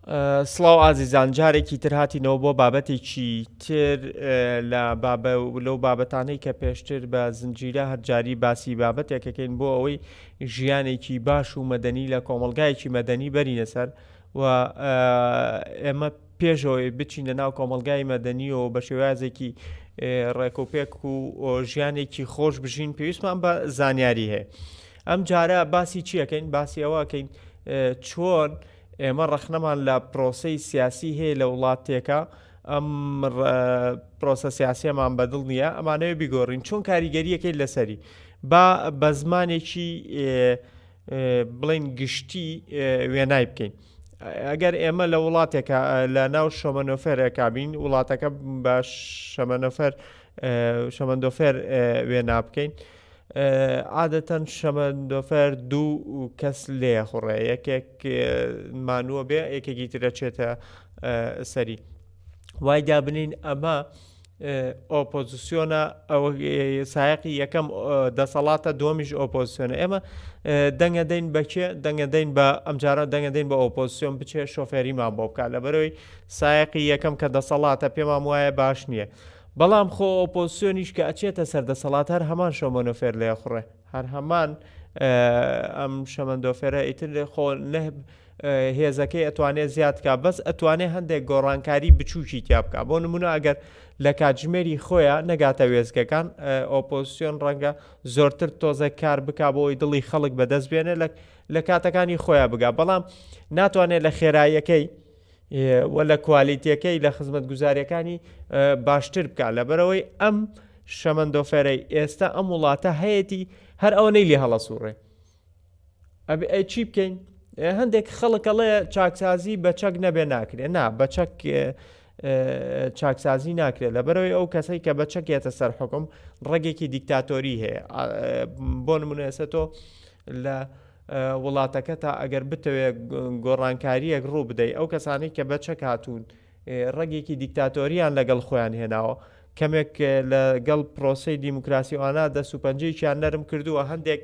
سڵاو ئازیزان جارێکی تر هاتینەوە بۆ بابەتێکی تر لە بابە لەو بابەتانەی کە پێشتر بە زنجیرە هەرجاری باسی بابەتێکەکەین بۆ ئەوەی ژیانێکی باش و مەدەنی لە کۆمەڵگایەکی مەدەنی بەرینە سەر و ئێمە پێشەوەی بچینە ناو کۆمەڵگای مەدەنیەوە بە شێوازێکی ڕێکوپێک و ژیانێکی خۆش بژین پێویستمان بە زانیاری هەیە ئەم جارە باسی چیەکەین باسی ئەوەکەین چۆن ئێمە ڕەخنەمان لە پرۆسەی سیاسی هەیە لە وڵاتێکە ئەم پرۆسە سیاسیەمان بەدڵ نییە ئەمانەوە بیگۆڕین چۆن کاریگەریەکەی لەسەری با بە زمانێکی بڵین گشتی وێنای بکەین. ئەگەر ئێمە لە وڵاتێکە لە ناو شەمەنۆفەرێکا بین وڵاتەکە بە شەمەنۆفەر شەمەندۆفێر وێنا بکەین عادەتەن شەمەندۆفەر دوو کەس لێ خوڕێ یەکێک مانووە بێ یەکێکی ترە چێتە سەری وای دابنین ئەمە ئۆپۆزیسیۆنە ئەوە سایەقی یەکەم دەسەڵاتە دووەمیش ئۆپۆزیسیۆنە ئێمە دەنگە دەین بەکێ دەنگە دەین بە ئەمجارە دەنگە دەین بە ئۆپۆزیسیۆن بچێ شۆفێریمان بۆ بکات لەبەرەوەی سایەقی یەکەم کە دەسەڵاتە پێمان وایە باش نییە بەڵام خۆ ئۆپۆزسیۆنیش کە ئەچێتە سەر دەسەڵات هەر هەمان شەمەنۆفێر لێ خوڕێ هەر هەمان ئەم شەمەندۆفێرە ئیتر خۆ نە هێزەکەی ئەتوانێت زیاد کا بەس ئەتوانێت هەندێک گۆڕانکاری بچووکی تیا بکە بۆ نمونە ئەگەر لە کاتژمێری خۆیان نەگاتە وێزگەکان ئۆپۆزیسیۆن ڕەنگە زۆرتر تۆزێک کار بک بۆی دڵی خەڵک بەدەست بێنێ لە کاتەکانی خۆیان بگا بەڵام ناتوانێت لە خێراییەکەی و لە کوالیتیەکەی لە خزمەتگوزاریەکانی باشتر بکات لەبەرەوەی ئەم شەمەندۆفەرەی ئێستا ئەم وڵاتە هەیەی هەر ئەوە نەی لێ هەڵەسوڕێ ئەبێ ئەی چی بکەین هەندێک خەڵکەڵێ چاکسازی بە چەک نەبێ ناکرێ نا بە چەک چاکسازی ناکرێت لەبەرەوەی ئەو کەسەی کە بە چەکێتە سەر حکم ڕەگێکی دیکتاتۆری هەیە بۆ نمونە ئێستا تۆ لە وڵاتەکەتا ئەگەر بتەوێ گۆڕانکارییەک ڕوو بدەی ئەو کەسانەی کە بە چەک هاتوون ڕەگێکی دیکتاتۆریان لەگەڵ خۆیان هێناوە کەمێک لەگەڵ پرۆسەی دیموکراسی ئەوانە دەست و پەنجەیەکیان نەرم کردووە هەندێک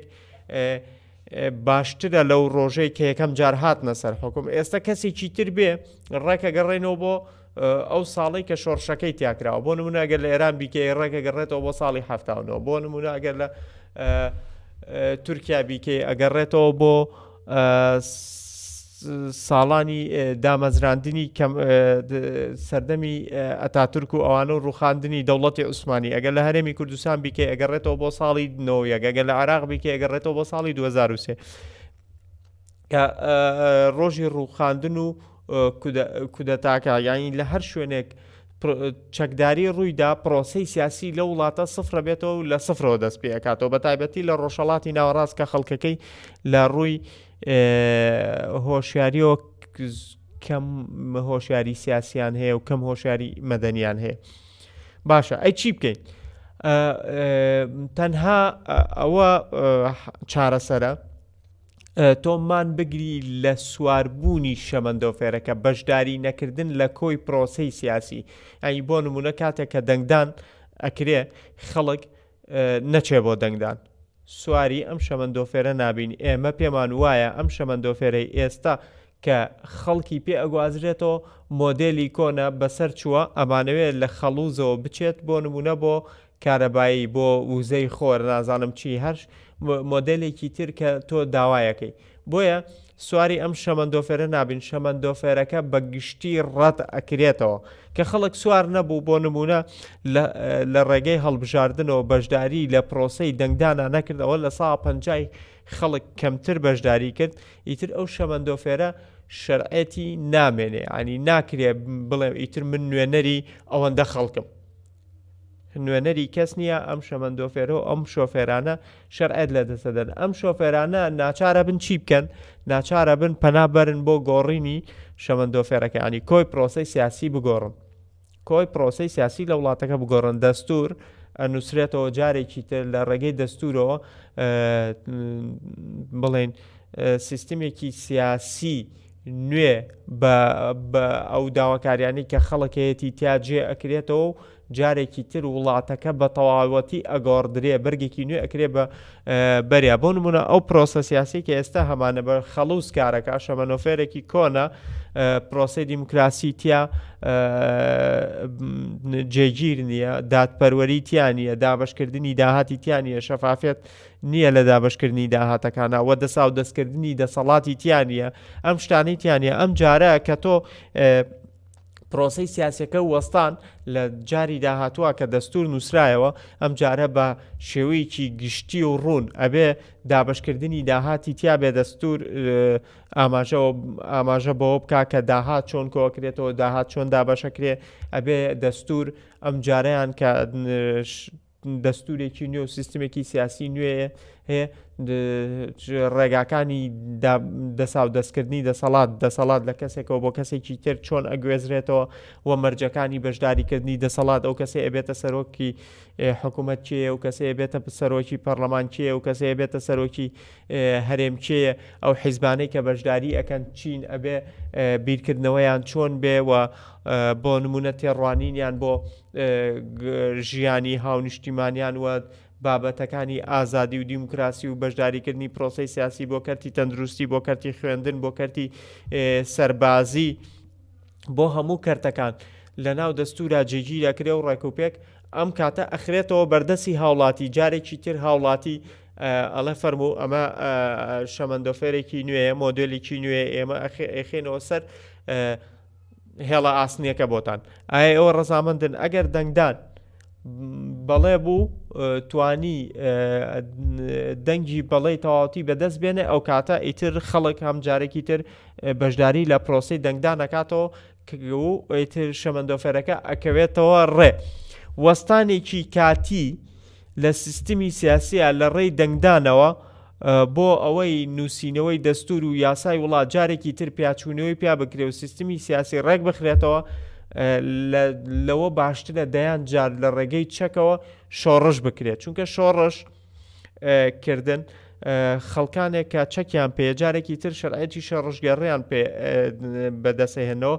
باشترە لەو ڕۆژەی کە یەکەم جار هاتنە سەر حکوم ئێستا کەسێکی تر بێ ڕێکە گەڕێنەوە بۆ ئەو ساڵەی کە شۆڕشەکەی تیاکراوە بۆ نمونە ئەگەر لە ئێران بیکەی ڕێکە گەڕێتەوە بۆ ساڵی 79 بۆ نمونە ئەگەر لە تورکیا بیکەی ئەگەڕێتەوە بۆ ساڵانی دامەزراندنی کەم سەردەمی ئەتاتورک و ئەوانە و ڕوخاندنی دەوڵەتی عوسمانی ئەگەر لە هەرێمی کوردستان بیکەی ئەگەڕێتەوە بۆ ساڵی 91 ئەگەر لە عراق بیکەی ئەگەڕێتەوە بۆ ساڵی 2023 کە ڕۆژی ڕووخاندن و کودەتاکە یانی لە هەر شوێنێک چەکداری ڕوویدا پرۆسەی سیاسی لە وڵاتە سفرە بێتەوە و لە سفرەوە دەست پێ ئەکاتەوە بە تایبەتی لە ڕۆژهەڵاتی ناوەڕاست کە خەڵکەکەی لە ڕووی هۆشیاریەوە کەم هۆشیاری سیاسیان هەیە و کەم هۆشیاری مەدەنیان هەیە باشە ئەی چی بکەین تەنها ئەوە چارەسەرە تۆ مان بگری لە سواربوونی شەمەندۆفێرەکە، بەشداری نەکردن لە کۆی پرۆسەی سیاسی، یانی بۆ نموونە کاتێک کە دەنگدان ئەکرێ خەڵک نەچێ بۆ دەنگدان سواری ئەم شەمەندۆفێرە نابین، ئێمە پێمان وایە ئەم شەمەندۆفێرەی ئێستا کە خەڵکی پێ ئەگوازرێتەوە مۆدێلی کۆنە بەسەر چووە ئەمانەوێ لە خەڵوزەوە بچێت بۆ نموونە بۆ کارەبایی بۆ وزەی خۆر نازانم چی هەر مۆدێلێکی تر کە تۆ داوایەکەی بۆیە سواری ئەم شەمەندۆفێرە نابین شەمەندۆفێرەکە بە گشتی ڕەت ئەکرێتەوە کە خەڵک سوار نەبوو بۆ نمونە لە ڕێگەی هەڵبژاردنەوە بەشداری لە پرۆسەی دەنگدانا نەکردەوە لە سا پەنجای خەڵک کەمتر بەشداری کرد ئیتر ئەو شەمەندۆفێرە شەرعێتی نامێنێ ینی ناکرێ بڵێ ئیتر من نوێنەری ئەوەندە خەڵکم نوێنەری کەس نییە ئەم شەمەندۆفێرە و ئەم شۆفێرانە شەرعێت لە دەستەدەن ئەم شۆفێرانە ناچارە بن چی بکەن ناچارە بن پەنا بەرن بۆ گۆڕینی شەمەندۆفێرەکانی کۆی پرۆسەی سیاسی بگۆڕن کۆی پرۆسەی سیاسی لە وڵاتەکە بگۆڕن دەستور ئەنووسرێتەوە جارێکی تر لە ڕێگەی دەستورەوە بڵێن سیستمێکی سیاسی نوێ بە بە ئەو داواکاریانەی کە خەڵک هەیەتی تیا جێ ئەکرێتەوە و جارێکی تر وڵاتەکە بە تەواوەتی ئەگۆڕدرێ بەرگێکی نوێ ئەکرێ بە بەریا بۆ نمونە ئەو پرۆسە سیاسی کە ئێستا هەمانە بە خەڵوز کارەکە شەمەنۆفێرێکی کۆنە پرۆسەی دیموکراسی تیا جێگیر نییە، دادپەروەری تیا نییە، دابەشکردنی داهاتی تیا نییە، شەفافیەت نییە لە دابەشکردنی داهاتەکانە و دەساو دەستکردنی دەسەڵاتی تیا نییە، ئەم شتانەی تیا نییە. ئەم جارە کە تۆ پرۆسەی سیاسەکە وەستان لە جاری داهاتووە کە دەستور نووسرایەوە ئەم جارە بە شێوەیەکی گشتی و ڕوون ئەبێ دابشکردنی داهاتی تیا بێ دەستور ئاماژەوە ئاماژە بەوە بکا کە داهات چۆن کۆکرێتەوە داهات چۆن دابەشەکرێ ئەبێ دەستور ئەم جارەیان کە دەستورێکی نوێ و سیستمێکی سیاسی نوێ هەیە ڕێگاکانی دەساو دەستکردنی دەسەڵات دەسەڵات لە کەسێکەوە بۆ کەسێکی تر چۆن ئەگوێزرێتەوە و مەرجەکانی بەشداریکردنی دەسەڵات ئەو کەسێ ئەبێتە سەرۆکی حکوومەت کێیە و کەسێ بێتە سەرۆکی پەرلەمان کێیە و کەسێ بێتە سەرۆکی هەرێم کێیە ئەو حیزبانەی کە بەشداری ئەکەن چین ئەبێ بیرکردنەوەیان چۆن بێ و بۆ نمونە تێڕوانینیان بۆ ژیانی هاونیشتیمانیان و بابەتەکانی ئازادی و دیموکراسی و بەشداریکردنی پرۆسی سیاسی بۆ کەرتی تەندروستی بۆ کەرتی خوێندن بۆ کەرتی سەربازی بۆ هەموو کەرتەکان لە ناو دەستورا جێگیر ئەکرێ و ڕێکوپێک ئەم کاتە ئەخرێتەوە بەردەسی هاوڵاتی جارێکی تر هاوڵاتی ئەڵێ فەرموو ئەمە شەمەندۆفێرێکی نوێیە مۆدێلێکی نوێ ئێمە ئەخێنەوە سەر هێڵە ئاسنیەکە بۆتان ئایا ئێوە ڕەزامەندن ئەگەر دەنگدان بەڵێ بوو توانی دەنگی بەڵێی تەواوەتی بەدەست بێنێ ئەو کاتە ئیتر خەڵک هەم جارێکی تر بەشداری لە پرۆسی دەنگدان ئەکاتەوە و ئیتر شەمەندۆفەرەکە ئەکەوێتەوە ڕێ وەستانێکی کاتی لە سیستمی سیاسیە لە ڕێی دەنگدانەوە بۆ ئەوەی نووسینەوەی دەستور و یاسای وڵات جارێکی تر پیاچوونەوەی پیا بکرێ و سیستمی سیاسی ڕێک بخرێتەوە لەوە باشترە دەیان جار لە ڕێگەی چەکەوە شۆڕش بکرێت چونکە شۆڕش کردن خەڵکانێک کە چەکیان پێ جارێکی تر شەرعەتی شۆڕشگێڕیان پێ بەدەسەهێنەوە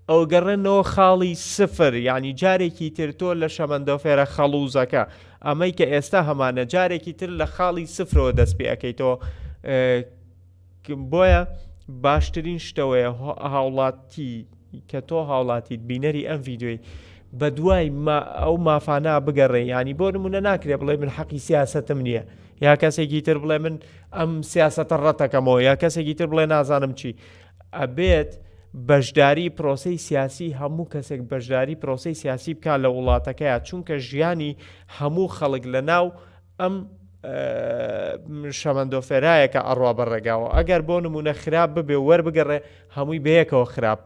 ئەوگەڕێنەوە خاڵی سفر یعنی جارێکی تر تۆ لە شەمەندۆفێرە خەڵوزەکە ئەمەی کە ئێستا هەمانە جارێکی تر لە خاڵی سفرەوە دەست پێ ئەەکەیتەوە بۆیە باشترین شتەوەیە هاوڵاتی کە تۆ هاوڵاتیت بینەری ئەم ڤیدیۆی بەدوای ئەو مافانە بگەڕێ ینی بۆ نمونە ناکرێ بڵێ من حەقی سیاستم نییە یا کەسێکی تر بڵێ من ئەم سیاستە ڕەتەکەمەوە یا کەسێکی تر بڵێ نازانم چی ئەبێت بەشداری پرۆسەی سیاسی هەموو کەسێک بەشداری پرۆسەی سیاسی بک لە وڵاتەکەیە چونکە ژیانی هەموو خەڵک لە ناو ئەم شەمەندۆفێرایەکە ئەڕوا بە ڕێگاوە ئەگەر بۆ نمونە خراپ ببێ وەربگەڕێ هەمووی بەیەکەوە خراپ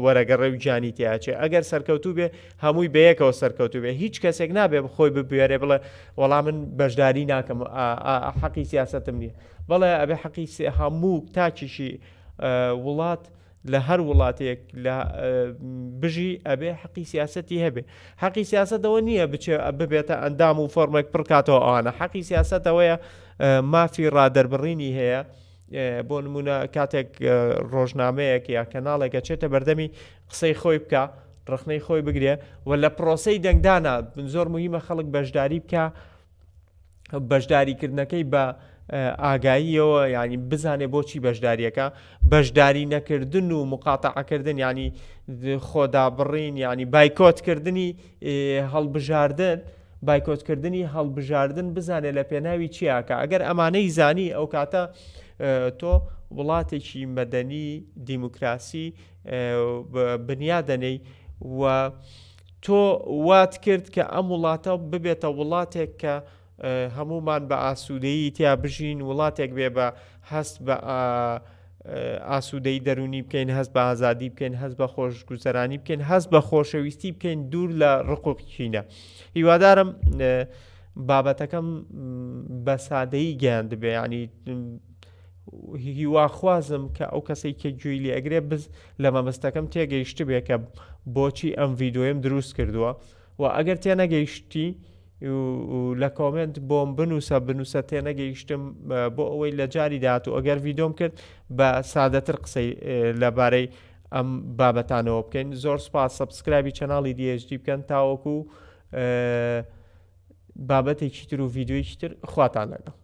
وەرەگەڕێ و گیانی تیاچێ ئەگەر سەرکەوتوو بێ هەمووی بەیەکەوە سەرکەوتوو بێ هیچ کەسێک نابێ خۆی ببێرێ بڵێ وەڵا من بەشداری ناکەم حەقی سیاستم نییە بەڵێ ئەبێ حەقی هەموو تاکیشی وڵات لە هەر وڵاتێک لە بژی ئەبێ حەقی سیاستی هەبێ حەقی سیاستەوە نییە بچێ ببێتە ئەندام و فۆرمێک پڕکاتەوە ئەوانە حەقی سیاستەوەیە مافی ڕادەربڕینی هەیە بۆ نمونە کاتێک ڕۆژنامەیەک یا کەناڵێک ئەچێتە بەردەمی قسەی خۆی بکە ڕخنەی خۆی بگرێ و لە پرۆسەی دەنگدانە زۆر مهمە خەڵک بەشداری بکە بەشداریکردنەکەی بە ئاگاییەوە ینی بزانێ بۆچی بەشداریەکە بەشداری نەکردن و مقاتەعەکردن ینی خۆدابڕین ینی بایکۆتکردنی هەڵبژاردن بایکۆتکردنی هەڵبژاردن بزانێ لە پێناوی چیاکە ئەگەر ئەمانەی زانی ئەو کاتە تۆ وڵاتێکی مەدەنی دیموکراسی بنیادەنێی و تۆ وات کرد کە ئەم وڵاتە ببێتە وڵاتێک کە هەمومان بە ئاسوودەیی تیا بژین وڵاتێک بێ بە هەست بە ئاسوودەی دەرونی بکەین هەست بە ئازادی بکەین هەست بە خۆشگوزەرانی بکەین هەست بە خۆشەویستی بکەین دوور لە ڕق و کینە هیوادارم بابەتەکەم بە سادەیی گەیاندبێ ینی هیواخوازم کە ئەو کەسەی کە گوێی لێ ئەگرێ بز لە مەبەستەکەم تێگەیشتبێ کە بۆچی ئەم ڤیدۆیەم دروست کردووە و ئەگەر تێنەگەیشتی لە کۆمێنت بۆم بنووسە بنووسە تێنەگەیشتم بۆ ئەوەی لە جاری داهاتوو ئەگەر ڤیدۆم کرد بە سادەتر قسەی لەبارەی ئەم بابەتانەوە بکەین زۆر سپاس subscribe ی channel ی DHD بکەن تاوەکو بابەتێکی تر و ڤیددیویی تر خواتان لەگەڵ.